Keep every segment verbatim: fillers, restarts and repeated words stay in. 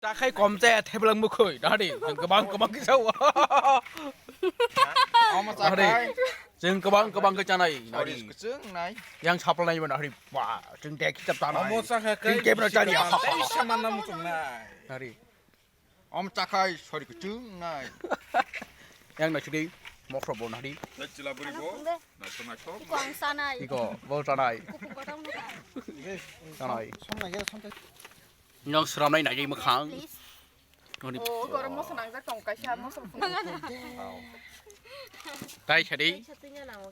Takhai kom chaya theblang mukhoi, nahari, chwng kwbang kwbang khe chao. Omo takhai. Nahari, chwng kwbang kwbang khe chanai, nahari. Soris kwchwng nai. Yang saplai nai, nahari, ba, chwng dek kitab tanai. Omo takhai. Chwng kebra chani. Tei saman na muchung nai. Nahari. Omo takhai, soris kwchwng nai. Yang naisidi, mokro bo nahari. Chila buri bo. Naisok naisok. Iko ang sanai. Iko, bo chanai. Kupung kotong nukha. Chanai. Song nai, song nai. Nang sramnai nai mwkhang. Please. Noni. Oh, gorok moso nangjak tong kaisa, moso phunuk. Tai sadi.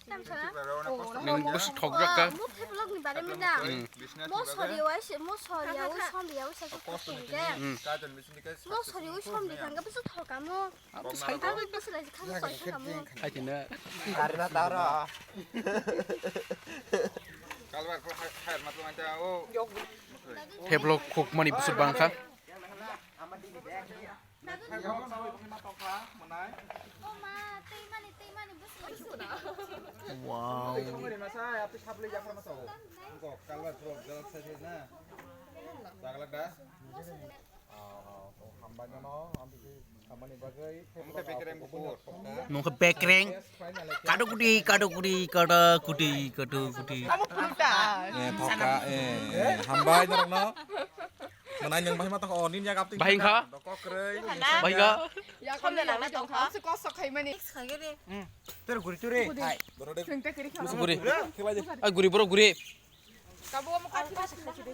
Tang kha? Nang bwswk thokjak ka. Mo theblok ni bare meda. Hmm. Mo sori wai se, mo sori ya, wi som ya, wi sa ko kusung de. Hmm. Mo sori wi som di thang ka bwswk thok ka mo. Abo sai ta. Abo bwswk lai kha mo sori thang ka mo. Hai tino. Karna tara. Kalbar ko hai, hai matlo manta o. Theblok khukmani bwswk bang kha. Wow. Nungkha bekreng. Kadukudi, kadukudi, kadukudi, kadukudi. Eh, thoka, eh, eh, hambai norokno. Manai nwng bahai ma tongkha, o, nini yago abtwi. Bahai wngkha? Doko kwrwi. Bahai wngkha? Somni nangna tongkha. Kosok khaimani. Tero guri tore. Hai. Borok de. Musu guri. Ai, guri, borok guri. Kabo mo kati ba sikha sidi.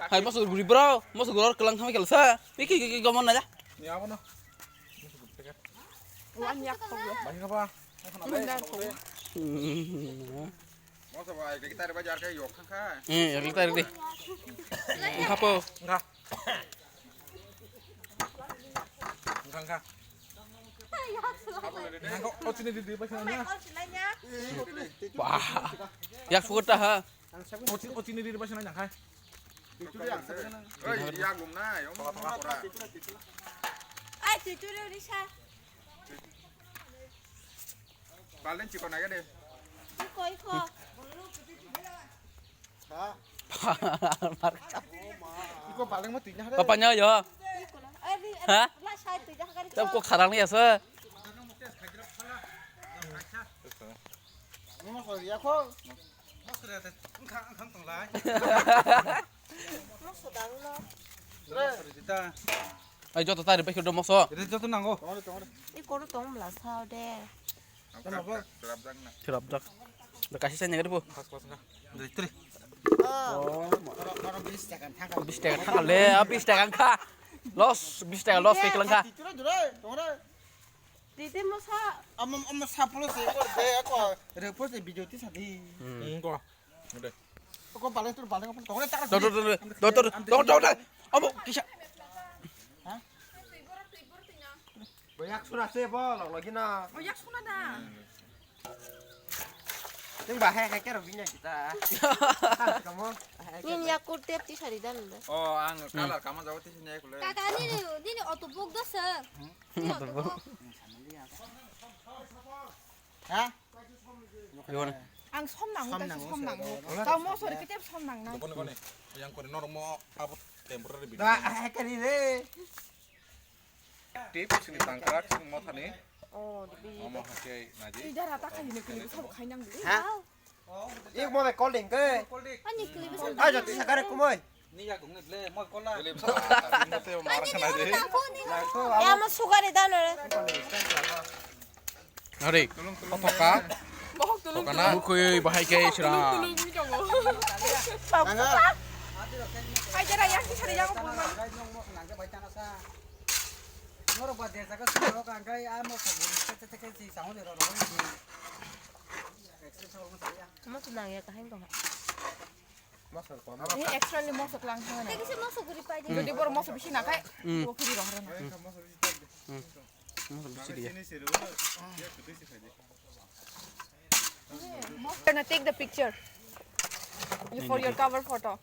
Hai, musu guri, bro. Musu guri, kelang thangwi kelsa. Iki, iki, iki, gomon na ja. Ni abo no. Musu guri teka. Wan yak to. Bahai wngkha ba. Munda to. Hmm. Moso bai, kaki tari bai jar kai yok khang kha. Eh, yok tari de. Engkha po. Engkha. Engkha, engkha. Engkha, o chini di, di, bai khana. Wah. Yak sugut ta ha. O chi-, o chini di, bai khana, engkha. Oi, yak lum na, yong. Ai, tui tui risa. Baleng chikon age de. Iko, iko. Ha? Iko baleng mo tuina hare. Papa nyo yo. Iko na. Ai, di, ha? La sai tuina hare. Tam ko kharang ni asa. Mo so ya ko. Mo so ya te khang khang tong lai. Mo so daru lo. Re. Ai, joto tari bai khe do moso. Ede joto nango. Tongre, tongre. I kono tong bla sao de. Ang kwrap jak, kwrap jak na. Kwrap jak. Da kaisa sai nang bo. First class na. Dui, three. Oh, oro, oro bis taka thangka. Bis taka thangka le, ah, bis taka wngkha. Loss, bis taka loss khe kwlwngkha. Tongre, tongre. Dede mosa. Amo, amo sapolo se ko de ko. Repo se video ti sadi. Hmm, ko. Ode. Ko baleng tur baleng apa? Tongre tak. Tor, tor, tor, tor, tor, tor, tor, tor. Amo kisa. Ha? Bo yak suna se bo log logi na. Oh, yak suna da. Nung ba hai hai kero binya kita. Kamu. Nini yak kurte ti sari dan da. Oh, ang color kama jawa ti sini aku le. Kaka nini, nini oto bok da sir. Nini oto bok. Ha? Yun. Ang som nango, som ta nango, som nango. Tamo sori kete som nang na. Kone, kone. Yang kone norok mo abo temporary bini. Da, eh, kari re. Tip sini tangkrak sini mothani. Oh, di bini. Omo hakai naji. Ida rata khai ni kini sam khai nang di. Ha? Ik mo be cold drink ke. Ani kini bisa. Ayo, tisa kare kumoi. Ni ya gong le mo kola. Ani ni mo na ko ni. Ya mo sugari dano re. Ari, kotoka. Bohok tulung. Tokana. Mukui bahai ke sira. Tulung tulung ni jongo. Hai jara yang kisari yang pun. Norok ba de jaga sugaro ka angkai amo sabun tete tete si sango de ro ro. Mo tu nang ya kahang dong. Ini extra ni moso kelang thang na. Tegi se moso guri pai di. Jadi bor moso bisi na kai. Hmm. Bo kiri roh na. Hmm. Moso bisi dia. Gonna take the picture for your cover photo.